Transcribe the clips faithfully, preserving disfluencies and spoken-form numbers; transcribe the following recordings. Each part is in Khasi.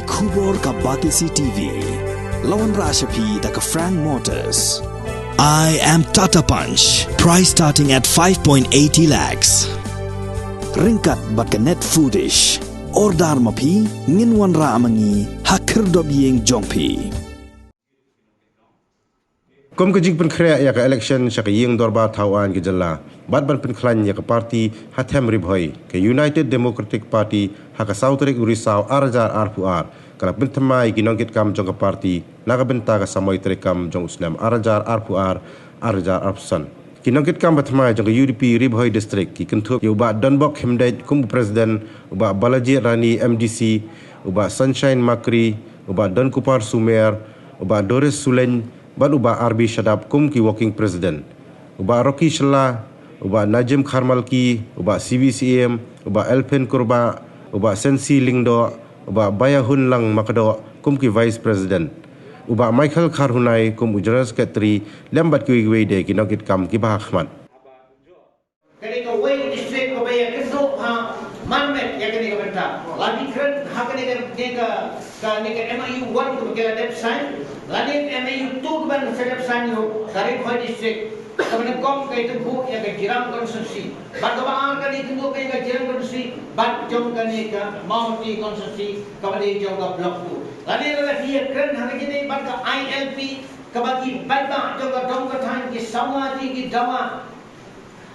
Khubor ka Batesi T V. La wanrah sha phi da ka Frank Motors. I am Tata Punch. Price starting at five point eighty lakhs. Ryngkat bad ka Net Foodish. Order ma phi, ngin wanrah ma ngi ha khyrdop ïing jong phi. Kum ka jingpynkhreh ïa ka election sha ka ïing dorbar thaw aiñ ka jylla bad ban pynkhlaiñ ïa ka party ha them Ri Bhoi, ka United Democratic Party ha ka saw tarik u Risaw ar hajar arphew ar ka la pynthymmai ïa ki nongkitkam jong ka party na ka bynta ka samoi treikam jong u snem ar hajar arphew ar, ar hajar arphew san. Ki nongkitkam ba thymmai jong ka U D P Ri Bhoi District ki kynthup ïa u Bah Donbok Khymdeit kum u President, u Bah Balajied Rani M D C, u Bah Sunshine Makri, u Bah Donkupar Sumer, u Bah Doris Sulein, bad u Bah R B Shadap kum ki Working President, u Bah Rocky Shylla, u Bah Najim Kharmalki, u Bah C V Syiem, u Bah Elphin Kurbah, u Bah Sensi Lyngdoh, u Bah Bayahunlang Makdoh kum ki Vice President, u Bah Michael Kharhunai kum u General Secretary, lem bad kiwei kiwei de ki nongkitkam kiba ha khmat. Ka dei kawei ka district kaba ïa kynduh ha marmet ïa kane ka bynta. La phi kren ha kane ka, kane ka, kane ka M O U one kaba ki la dep sign, lane M O U two kaba ki la dep sign ruh, ka Ri Bhoi District kaba nyngkong ka ïathuh ïa ka Jirang constituency, bad kaba ar ka dei kynduh ka ïa ka Jirang constituency bad jong kane ka Mawhati constituency kaba dei jong ka Block two. Lane lada phi ïa kren ha kane ka dei bad ka I L P kaba ki paidbah jong ka dong ka thaiñ ki sawa ki, ki dawa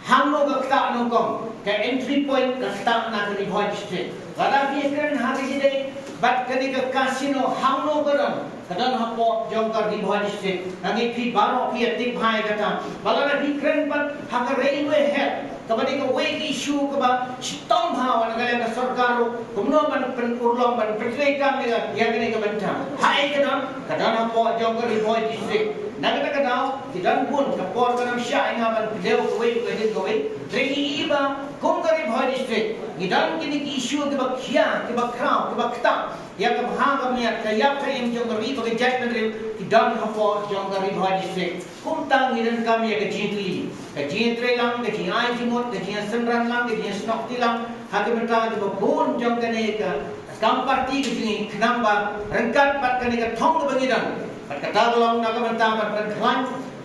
hangno ka ktah nyngkong, ka entry point ka ktah na ka Ri Bhoi District. Lada phi kren ha ka jingdei bad kane ka casino hangno ka don, ka don hapoh jong ka Ri Bhoi District. Nga ngeit phi baroh phi ïa tip bha ïa kata. Ba lada phi kren pat ha ka railway head, kaba dei kawei ka issue kaba shitom bha wat na ka liang ka sorkar ruh, kumno ban pynurlong ban pyntreikam ïa ka, ïa kane ka bynta. Haei ka don? Ka don hapoh jong ka Ri Bhoi District. Na kata ka daw ki don bun, ka por kan ym shah ïa nga ban pyndew kawei ka jingkawei. Hynrei ngi i ba kum ka Ri Bhoi District ngi don kine ki issue kiba khia, kiba khraw, kiba ktah ïa ka bha ka miat, ka ïap ka im jong ka ri bad ka jaitbynriew, ki don hapoh jong ka Ri Bhoi District. Kumta ngi donkam ïa ka jingtylli, ka jingtreilang, ka jingai jingmut, ka jingsynran lang, ka jingsnoh kti lang ha ki bynta kiba bun jong kane ka kam party ka jong ngi, khnang ba ryngkat bad kane ka thong kaba ngi don, bad kata ka long na ka bynta ban pynkhlaiñ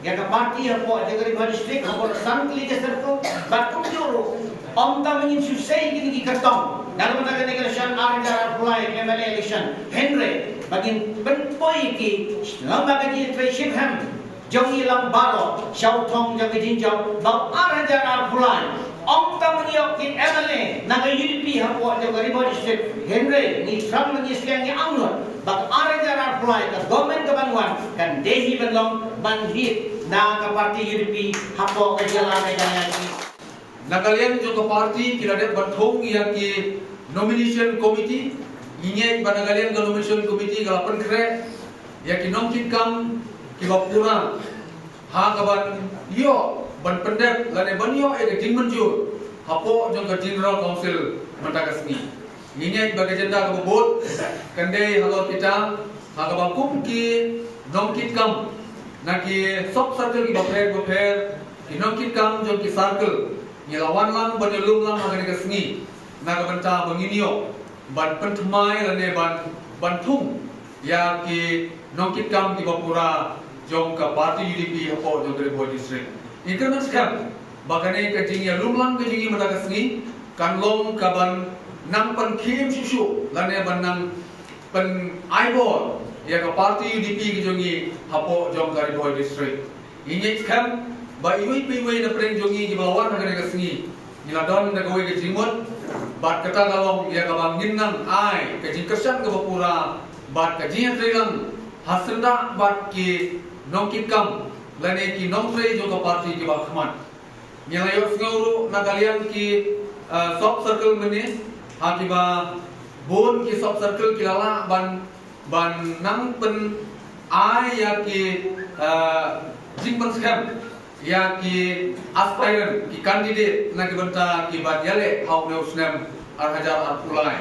ïa ka party hapoh jong ka Ri Bhoi District, hapoh san tylli ka circle, bad kumjuh ruh ym tang ba ngin shu sei kine ki kyrtong na ka bynta kane ka election ar hajar arphew lai ka M L A election, hynrei ba ngin pynpoi ki lem bad ka jingtrei shiphem jong ngi lang baroh sha u thong jong ka jingjop ba ar hajar arphew lai ym tang ba ngi ïoh ki M L A na ka U D P hapoh jong ka Ri Bhoi District, hynrei ngi sdang ba ngi sdang ngi angnud ba ka ar hajar arphew lai ka government ka ban wan kan dei hi ban long ban leit na ka party U D P hapoh ka jylla Meghalaya. Na ka liang jong ka party ki la dep ban thung ïa ki nomination committee. Ngi ngeit ba na ka liang ka nomination committee ka la pynkhreh ïa ki nongkitkam kiba pura ha ka ban ïoh ban pyndep lane ban ïoh ïa ka jingmynjur hapoh jong ka General Council mynta ka sngi. Ngi ngeit ba ka agenda kaba bud kan dei halor kita ha kaba kum ki nongkitkam na ki sub circle kiba pher bapher, ki nongkitkam jong ki circle, ngi la wan lang ban ïalum lang ha kane ka sngi na ka bynta ba ngin ïoh ban pynthymmai lane ban, ban thung ïa ki nongkitkam kiba pura jong ka party U D P hapoh jong ka Ri Bhoi District. Ngi kyrmen skhem ba kane ka jingïalum lang ka jong ngi mynta ka sngi kan long ka ban nang pynkhim shuh shuh lane ban nang pyn-aibor ïa ka party U D P ka jong ngi hapoh jong ka Ri Bhoi District. Ngi ngeit skhem ba iwei pa iwei na pdeng jong ngi kiba la wan ha kane ka sngi, ngi la don da kawei ka jingmut bad kata ka long ïa kaba ngin nang ai ka jingkyrshan kaba pura bad ka jingïatreilang ha syndah bad ki nongkitkam lane ki nongtrei jong ka party kiba khmat. Ngi la ïohsngew ruh na ka liang ki, eh, sub circle mynne, ha kiba bun ki sub circle ki la lah ban, ban nang pyn-ai ïa ki, eh, jingpynskhem ïa ki aspirant, ki candidate na ki bynta ki ban ïaleh ha une u snem ar hajar arphew lai.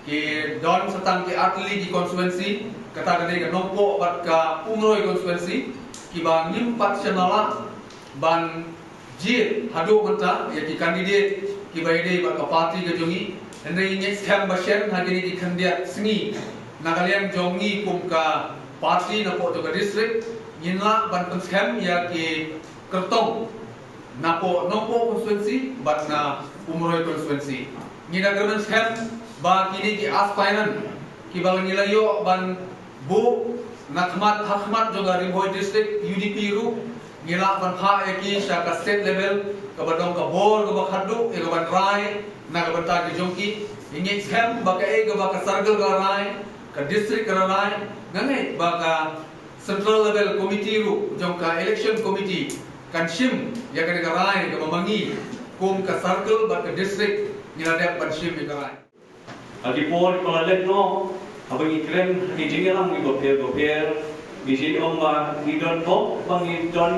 Ki don sa tang ki artylli ki constituency, kata ka dei ka Nongpoh bad ka Umroi constituency, kiba ngim pat shym la lah ban jied haduh mynta ïa ki candidate kiba ïadei bad ka party ka jong ngi. Hynrei ngi ngeit skhem ba shen ha kine ki khyndiat sngi Na ka liang jong ngi kum ka party napoh jong ka district, ngin lah ban pynskhem ïa ki kyrtong napoh Nongpoh constituency bad na Umroi constituency. Ngi da kyrmen skhem ba kine ki aspirant kiba ngi la ïoh ban buh na khmat ha khmat jong ka Ri Bhoi District U D P ruh, ngi lah ban phah ïa ki sha ka state level, kaba don ka bor kaba khatduh ïa ka ban rai na ka bynta ki jong ki. Ngi ngeit skhem ba kaei kaba ka circle ka rai, ka district ka rai, nga ngeit ba ka central level committee ruh jong ka election committee kan shim ïa kane ka rai kaba ma ngi kum ka circle bad ka district ngi la dep ban shim ïa ka rai. Ha ki por kiba la leit noh, haba ngi kren ha ki jingïalang kiba pher ba pher, ngi ju ong ba ngi don bok ba ngi don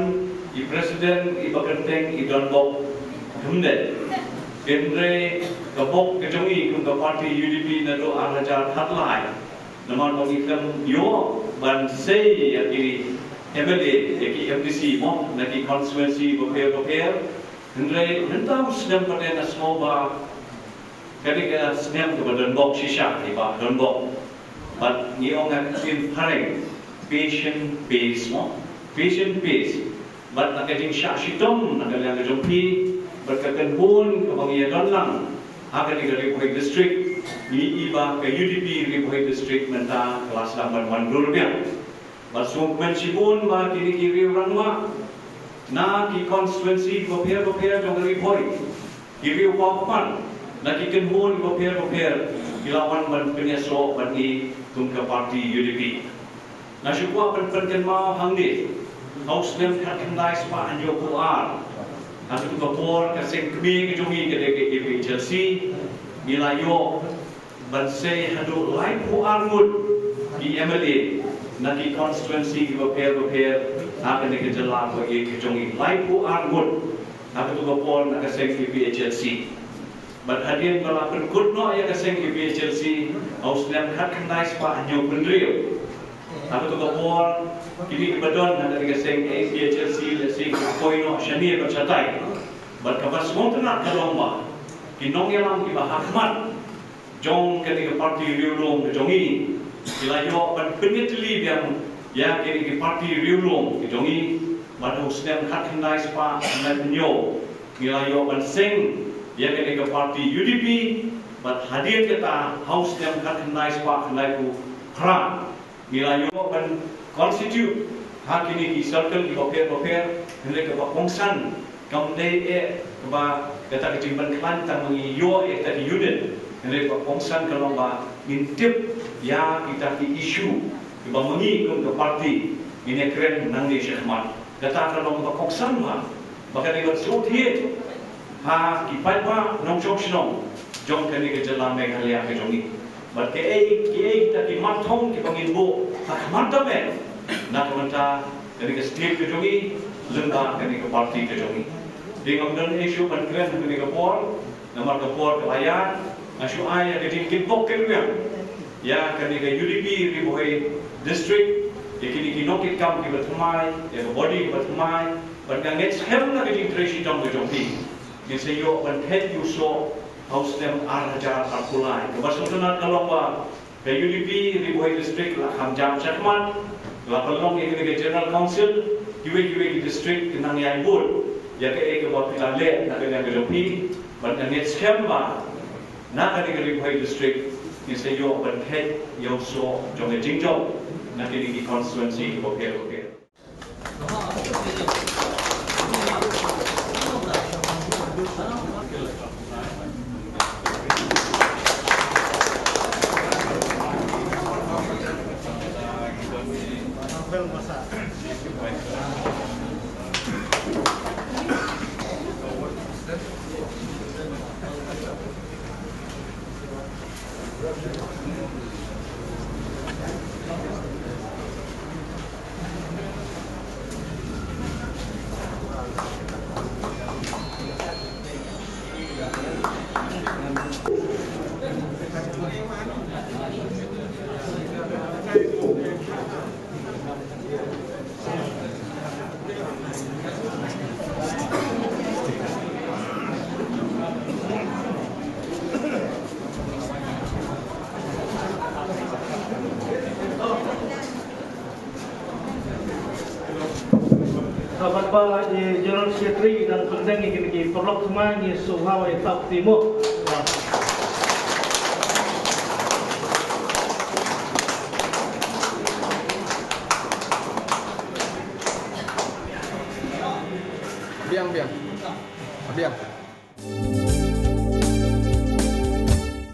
i president iba kyrteng i Donbok Khymdeit. Hynrei ka bok ka jong i kum ka party U D P naduh ar hajar khatlai. Namar ba ngi khlem ïoh ban sei ïa ki M L A, ïa ki M D C mo na ki constituency ba pher ba pher. Hynrei mynta u snem pat nga sngew ba kane ka snem kaba donbok shisha, i Bah Donbok. Bad ngi ong ha ka ktien phareng, patient pace mo, patient pace. Bad na ka jingshah shitom na ka liang ka jong phi bad ka kynhun kaba ngi ïa don lang ha kane ka Ri Bhoi District, ngi i ba ka U D P Ri Bhoi District mynta ka la sdang ban wan dur biang. Bad sngewkmen shibun ba kine ki riew rangbah na ki constituency bapher bapher jong ka Ri Bhoi, ki riew paw khmat na ki kynhun bapher bapher ki la wan ban pynïasoh bad ngi kum ka party U D P. Nga shu kwah ban pynkynmaw hangne, ha u snem khatkhyndai spah hynñiewphew ar, ha katu ka por ka seng kmie ka jong ngi ka dei ka A P H L C, ngi la ïoh ban sei haduh laiphew ar ngut ki M L A na ki constituency kiba pher bapher ha kane ka jylla ba ïeit ka jong ngi, laiphew ar ngut ha katu ka por na ka seng A P H L C. Bad hadien ba la pynkut noh ïa ka seng A P H L C ha u snem khatkhyndai spah hynñiewphew hynriew, ha katu ka por kine kiba don ha kane ka seng A P H L C lehse ki poi noh shane bad shatai. Bad kaba sngewtynnat ka long ba ki nongïalam kiba ha khmat jong kane ka party riewlum ka jong ngi, ki la ïoh ban pynïatylli biang ïa kane ka party riewlum ka jong ngi. Bad ha u snem khatkhyndai spah khyndai phew hynñiew ngi la ïoh ban seng ïa kane ka party U D P. Bad hadien kata ha u snem khatkhyndai spah khyndaiphew phra ngi la ïoh ban constitute ha kine ki circle kiba pher bapher. Hynrei kaba kongsan kam dei eh kaba kata ka jingpynkhlaiñ tang ba ngi ïoh eh kata ki unit, hynrei kaba kongsan ka long ba ngin tip ïa kita ki issue kiba ma ngi kum ka party ngin ïa kren nangne shakhmat. Kata ka long kaba kongsan ba ba ka dei ban sngewthuh ha ki paidbah nongshong shnong jong kane ka jylla Meghalaya ka jong ngi. Bad kiei kiei kita ki mat thong kiba ngin buh ha khmat da me na ka bynta kane ka state ka jong ngi, lyngba kane ka party ka jong ngi. Te ngam don ei shuh ban kren ha kane ka por, namar ka por ka la ïaid. Nga shu ai ïa ka jingkitbok kitrwiang ïa kane ka U D P Ri Bhoi District, ïa kine ki nongkitkam kiba thymmai, ïa ka body kiba thymmai. Bad nga ngeit skhem na ka jingtrei shitom ka jong phi, ngin sa ïoh ban theh ïa u soh ha u snem ar hajar arphew lai. Kaba sngewtynnat ka long ba ka U D P Ri Bhoi District la kham jam shakhmat, la pynlong ïa kane ka General Council, kiwei kiwei ki district ki nang ïai bud ïa kaei kaba phi la leh na ka liang ka jong phi. Bad nga ngeit skhem ba na kane ka Ri Bhoi District ngin sa ïoh ban theh ïa u soh jong ka jingjop na kine ki constituency kiba pher bapher. Bad ba i General Secretary dang pynbteng ïa kine ki paralok, thymmai ngin sngewbha ïa tap ti mo. Biang, biang. Biang.